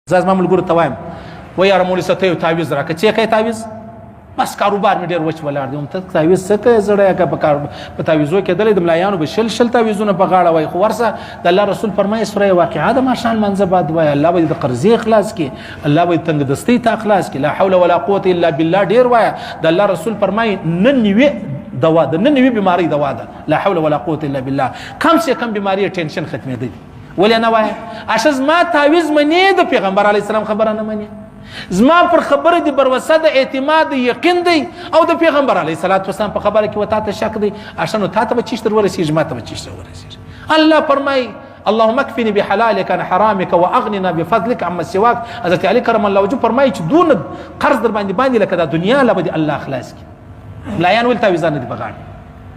زه زما ملګرو ته وایم، وای یاره مولوي صاحب، ته یو تعویذ راکړه. څه کوې تعویذ؟ بس کاروبار مې ډېر وچ ولاړ دی. ته تعویذ څه کوې زړه؟ که په کار په تعویذو کېدلی، د ملایانو به شل شل تعویذونه په غاړه وای. خو ورسه، د الله رسول فرمایي، سوره واقعه د ماښام لمانځه بعد وایه، الله به د قرضې خلاص کړي، الله به تنګ دستۍ ته خلاص کړي. لا حول ولا قوت الا بالله ډېر وایه. د الله رسول فرمایي، 99 دوا ده، 99 بیماری دوا ده لا حول ولا قوت الا بالله. کم سے کم بیماری ټینشن ختمېدی. ولې نه وایه؟ اشه زما تعویذ منې، د پیغمبر علی السلام خبره نه منې؟ زما پر خبره دی بروسه د اعتماد یقین دی او د پیغمبر علی صلوات والسلام په خبره کې وتا ته شک دی. اشه نو تا ته به چیش در ورسیږي، ما ته به چیش در ورسیږي؟ الله فرمای، اللهم اكفني بحلالك عن حرامك واغننا بفضلك عما سواك. حضرت علي کرم الله وجهه فرمایي چې دون قرض در باندې باندې لکه دا دنیا لا به الله خلاص کی. ملایان ول تعویذان دي بغاړي،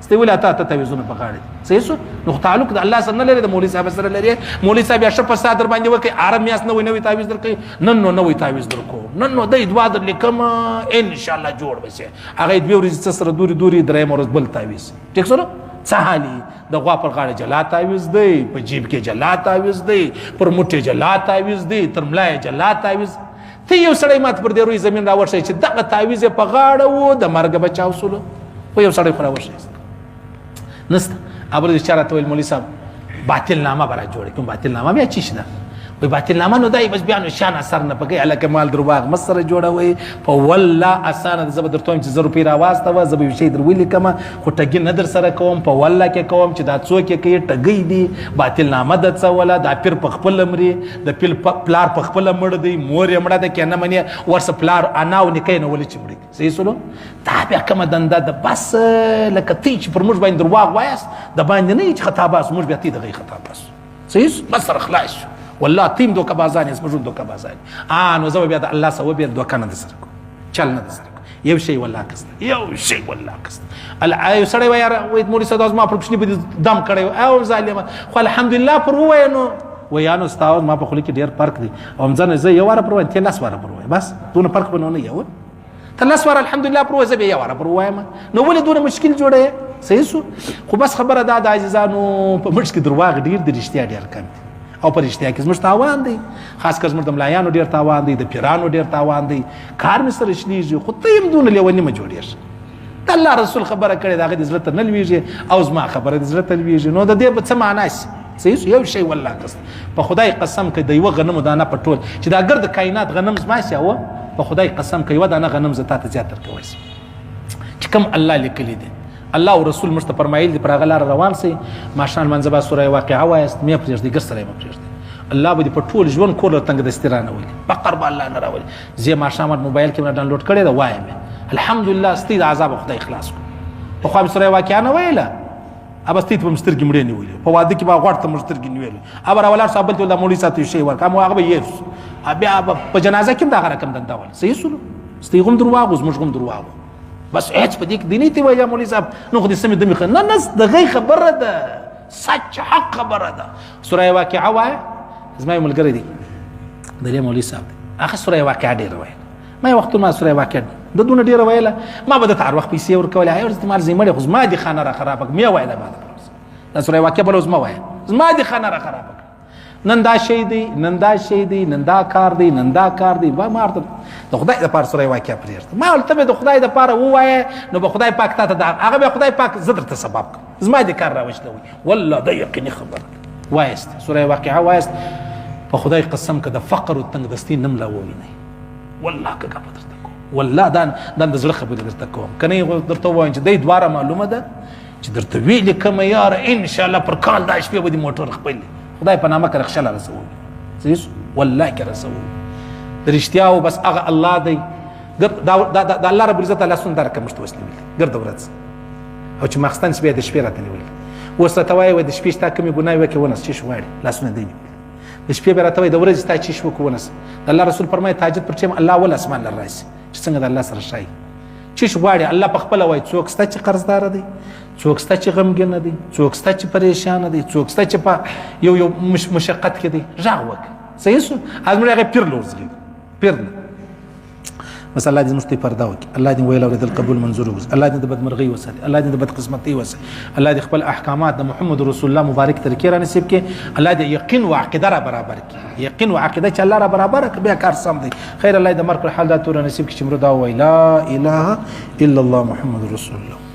ستې ولې تا ته تعویذونه په غاړه دي؟ صحیح سو. نو تعلق د الله سره نه لري، د مولوي صاحب سره لري. مولوي صاحب یا ښه فساد در باندې وکړي، عرب میاس نوی نوی تعویذ درکوي. نن نو نوی تعویذ درکو، نن نو دی دوا در لیکم، ان شاء الله جوړ به شي. هغه دوې ورځې څه سره دوري دوري، درېیمه ورځ بل تعویذ. ټیک سره څه حالي؟ د غوا پر غاړه جلا تعویذ دی، په جیب کې جلا تعویذ دی، پر موټې جلا تعویذ دی، تر ملا یې جلا تعویذ. ته یو سړی مات پر دې روی زمین راوښی چې دغه تعویذ په غاړه وو، د مرګ بچاو سولو، خو یو سړی خو راوښی نسته. ابل چې راته ویل، مولوي صاحب، باطل نامه به را جوړې. کوم باطل نامه؟ بیا چی ده؟ وی باطل نامه نو دای بس بیا نو شان اثر نه پکې. الکه مال درواغ مسره جوړوي، په والله اسانه. زه به درته وایم چې 1000 روپۍ راواستوه، زه به یو شی در ولیکم، خو ټګي نه در سره کوم. په والله کې کوم چې دا څوک یې کوي ټګۍ دي. باطل نامه د څه وله؟ دا پیر په خپله مري، د پیر پلار په خپله مړ دی، مور یې مړه ده. که نه منې، ورسه پلار انا او نیکه یې نه ولې چې مړي دي. صحیح سولو. دا بیا کومه دنده ده؟ بس لکه تی چې پر موږ باندې درواغ وایاست، د باندې نه چې خطا باس، موږ بیا تی دغه خطا باس. صحیح، بس سره خلاص شو. والله تیم دوکه بازان یې، موږ دوکه بازان. نو زه بیا د الله سره بیا دوکه نه سره کوم، چل نه سره کوم. یو شی والله کست، یو شی والله کست. یو سړی وایي، وایي مولوي صاحب، زما پر پښنی به دم کړی او ظالمه، خو الحمدلله پر ووایه. نو ویانو ستا ما په خوله کې ډېر فرق دی او ځنه زه یو واره پر وایم، ته 10 واره پر وایې، بس دونه فرق به نو نه یو. ته 10 واره الحمدلله پر وایې، زه بیا یو واره پر وایم، نو ولې دونه مشکل جوړوې؟ صحیح سو. خو بس خبره دا ده عزیزانو، په موږ کې درواغ ډېر دي، رښتیا ډېر کم دي، او په رښتیا کې زموږ تاوان دی. خاص کر زموږ د ملایانو ډېر تاوان دی، د پیرانو ډېر تاوان دی. کار مې سره شلېږي، خو ته یې هم دونه لېوني مه جوړېږه. د الله رسول خبره کړې ده، هغه دې زړه ته نه لوېږي او زما خبره دې زړه ته لوېږي، نو د دې به څه معنا شي؟ صحیح. یو شی والله کس، په خدای قسم که د یوه غنمو دانه په ټول چې دا ګرد کائنات غنم زما شي، او په خدای قسم که یوه دانه غنم زه تا ته زیات درکوی شم. چې کوم الله لیکلي دي، الله او رسول موږ ته فرمایل دي، پر هغه لاره روان سئ. ماښام لمانځه به سوره واقعه وایاست، مې پرېږدئ، ګر سره یې مه پرېږدئ. الله به دې په ټول ژوند کور له تنګ دستي رانه ولي، فقر به الله نه راولي. زه ماښام موبایل کې مې ډاونلوډ کړې ده، وایم الحمدلله، ستې د عذاب خدای خلاص کړو. پخوا مې سوره واقعه نه ویله، ابا ستې ته به مې سترګې مړې نیولې، په واده کې به غوړ ته مې سترګې نیولې. ابا راولاړ سو، بل ته د مولوي صاحب ته شی ورکړه، مو هغه به یې بیا په جنازه کې هم دغه رقم دنده ول. صحیح سولو. ستې غوم درواغ، زموږ غوم درواغ، بس هیڅ په دې کې دیني ته وایي مولوي صاحب نو خو دې سمې دمې نه نه دغه خبره ده، سچ حق خبره ده. سوره واقعه وایه. زما یو ملګری دی، د دې مولوي صاحب دی، هغه سوره واقعه ډېره ویله. ما یو وخت ما سوره واقعه د دونه ډېره ویله، ما به د هر وخت پیسې ورکولې. هغه ورځ مال زمړې، خو زما دې خانه را خرابه کړه. مې ویله ما دا سوره واقعه بل زما وایه، زما دې خانه را خرابه کړه. نن دا شی دی، نن دا شی دی، نن دا کار دی، نن دا کار دی. ما ورته د خدای دپاره سوره واقعه پرېږده. ما ورته به د خدای دپاره ووایه، نو به خدای پاک تا ته دا هغه به خدای پاک زه درته سبب کړم، زما دې کار راوشلوي. والله دا یقیني خبره ده. وایست سوره واقعه وایست، په خدای قسم که د فقر او تنګ دستي نم لا ووینئ، والله که ګپه درته کوم، والله دا دا د زړه خبرې درته کوم. که نه درته ووایم چې دی دواړه معلومه ده چې درته ویلې کومه یاره، انشاءالله پر کال دا شپې به دې موټر خپل خدای په نامه که رخشه لا رسوو. صحیح، والله که رسوو د رښتیاو. بس هغه الله دی. دا د الله رب العزت لاسونه دا رقم موږ ته اوس نیولي ګرده ورځ، او چې ماخستن شي بیا د شپې راته نیولي. اوس راته وایي، د شپې ستا کومې ګناوې وکړې ونس چې شو غواړي لاسونه دی نیولي. د شپې به راته وایي، د ورځې ستا چې شو وکړو ونس. د الله رسول فرمایي، تهجد پر ټیم الله ول اسمان لر راشي چې څنګه د الله سره ښایي چې غواړي. الله په خپله وایي، څوک سته چې قرضدار دی، څوک سته چې غمګین دی، څوک سته چې پریشان دی، څوک سته چې په یو یو مشقت کې دی، غږ وکړه. صحیح سو. از موږ هغه پیر لور ځغلي، پیر نه بس الله دې موږ ته پرده وکړي، الله دې ویل اورېدل قبول منظور وګرځي، الله دې د بدمرغۍ وساتي، الله دې د بدقسمتۍ وساتي، الله دې خپل احکامات د محمد رسول الله مبارک طریقې را نصیب کړي، الله دې یقین او عقیده را برابر کړي، یقین او عقیده چې الله را برابر کړي بیا کار سم دی. خیر الله دې د مرګ پر حال دا تور نصیب کړي چې مرو دا وایي لا اله الا الله محمد رسول الله.